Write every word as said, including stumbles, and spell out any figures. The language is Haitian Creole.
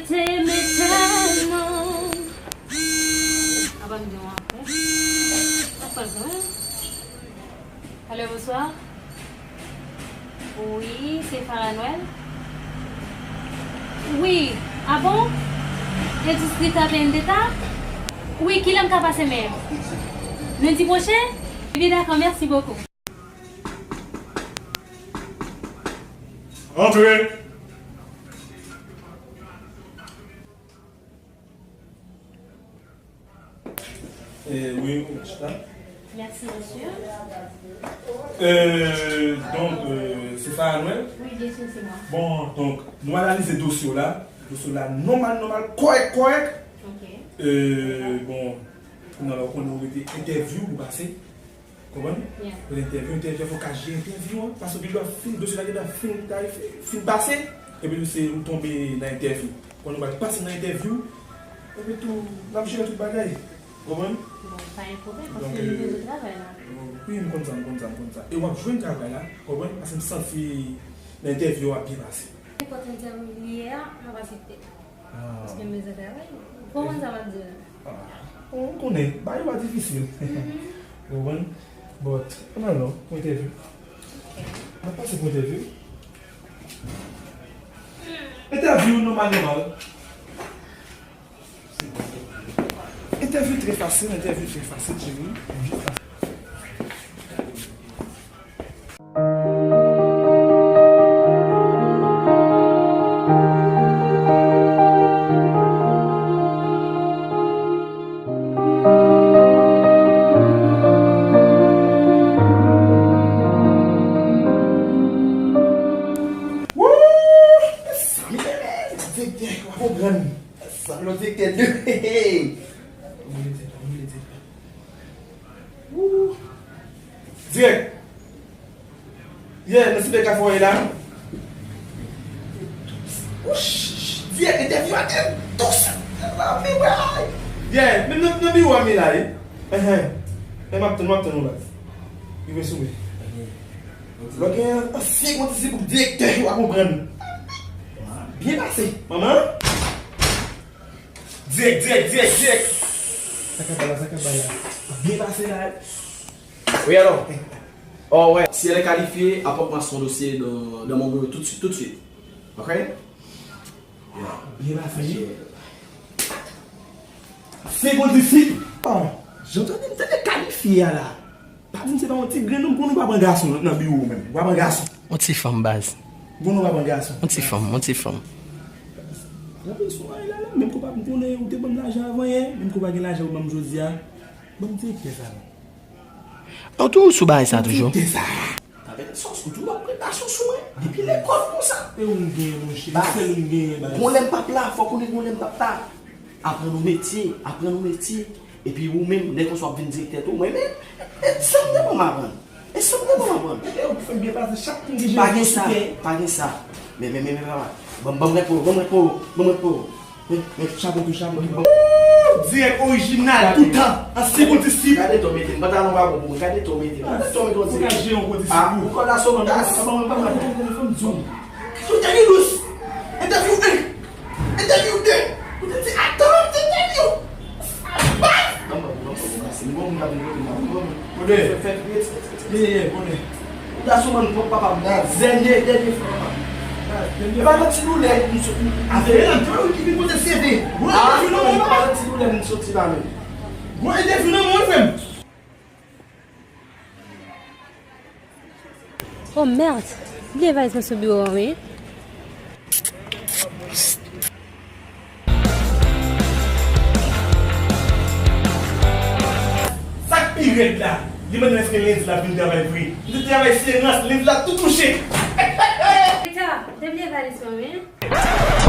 Se metèl non. Apa m di w anfen? Apa l kanmenm? Alo, bonswa. Wi, se Farah Noël. Wi, a bon? Industrie Vendetta? Wi, kilè m ka pase menm? Lendi pwochen? Ebyen, dakò, mèsi bokou. Antre! Eh, wi, wi, chita. Merci, monsieur. Euh, donk, euh, se Farah Noël? Oui, bien sûr, c'est moi. Bon, donk, nou analize dosye w la. Dosye w la nòmal, nòmal, kòrèk, kòrèk. Ok. Euh, bon, kounye a la, ou konnen ou rete entèvyou pou pase. Konprann? Yeah. Pou entèvyou, entèvyou, fò w ka jere entèvyou an. Paske gen dwa fin, dosye la gen dwa fin, ta fin, fin pase. Epi se ou tonbe nan entèvyou. Konn ou pral pase nan entèvyou. Epi tou, n ap jere tout bagay. Konprann? Bon, pa gen pwoblèm, paske nou bezwen travay la. Wi, m konn sa, m konn sa, m konn sa. E w ap jwenn travay la, konprann? Paske m santi nan entèvyou an ap byen pase. Nenpòt entèvyou li ye a, m ap aksepte. Ah. Paske m bezwen travay. Ou konprann sa m ap di w la? Ah. Ou konnen, bagay yo pa difisil. Mhm. Ou konprann? But, ann al non, pou entèvyou. Ok. N ap pase pou entèvyou. Entèvyou nòmal, nòmal. Entèvyou trè fasil, entèvyou trè fasil, cheri. Woo! Mezanmi, mezanmi, direktè, w ap konprann. Sa, lòt direktè de. Hey, hey. Mwen, direktè, mwen, direktè. Woo! Dirèk. Yeah, nan sipè kafè w ye la. Wouch! Dirèk, entèvyou a te dous. Yeah, menm nan, nan biwo a m ye la, wi. Enhen. Men m ap tann, m ap tann ou la. Rive sou mwen. Lè w gen ansyen kondisip pou direktè, w a konprann. Byen pase, manman. Dirèk, dirèk, dirèk, dirèk. Sa k ap bay la, sa k ap bay la. Byen pase la. Wi, alò. Oh, ouais. Si elle est qualifiée, apporte-moi son dossier dans, dans mon bureau tout de suite, tout de suite. Ok? Yeah. Byen pase. Ok. Segonn disip. Oh, jan tande m tande kalifye a la. Pa di m se pa yon ti grenn nonm, konnen w pa pran gason nan, nan biwo w menm. W pa pran gason. Yon ti fanm, baz. Konnen w pa pran gason. Yon ti fanm, yon ti fanm. Rapèl sou mari la, la, menm kou pa m konnen ou te ban m lajan avan yè, menm kou pa gen lajan ou ban m jodi a. Ban m direktè sa non. Ou toujou sou bagay sa toujou? Direktè sa. Avèk sòs, ou toujou ap pran pasyon sou mwen. Depi lekòl konsa. E ou m genyen, monchè. Baz. Sèl ou m genyen, baz. Gon lè m p ap la, fòk ou konnen gon lè m p ap la. Aprann ou metye, aprann ou metye. Epi ou menm, lè konsa w ap vin direktè tou, mwen menm, e, e sa m te ban m aprann. E sa m te ban m aprann. E ou fè m byen pase, chak moun gen jere sou tè. Pa gen sa, pa gen sa. Men, men, men, men, papa. Ban m, ban m rèt pou ou, ban m rèt pou ou, ban m rèt pou ou. Men, men, chapo tou, chapo tou. Dirèk orijinal, toutan, ansyen kondisip. Gade to mete m, pantalon pa bon pou mwen, gade to mete m, gade to mete m. Ou ka jere yon kondisip. Ah, ou kòd la sou mwen, ban mwen, ban mwen, ban mwen. Ou te gen dous. Entèvyou en. Entèvyou de. Ou te di, atann, entèvyou. Baz! Ban mwen, ban mwen, ban mwen, se bon, mwen ap vin kote m la, ban mwen. Kote? Fè, fè, fè, fè, fè. Ye, ye, konnen. Ou ta sou mwen, papa m. Dènye, dènye fwa, papa. E pa nan ti doulè, m sou. Afè la, m fè ki vin kote seve. Bon, ah, entèvyou nan mwen, papa. E pa nan ti doulè, m soti la, men. Bon, entèvyou nan mwen, frè m. Oh merde! Bliye valiz mwen sou biwo an wi. Sa k pi rèd la, li mande m èske lendi l ap vin travay vre. Li te travay serans, lendi l ap tou touche. Pita, te bliye valiz mwen wi.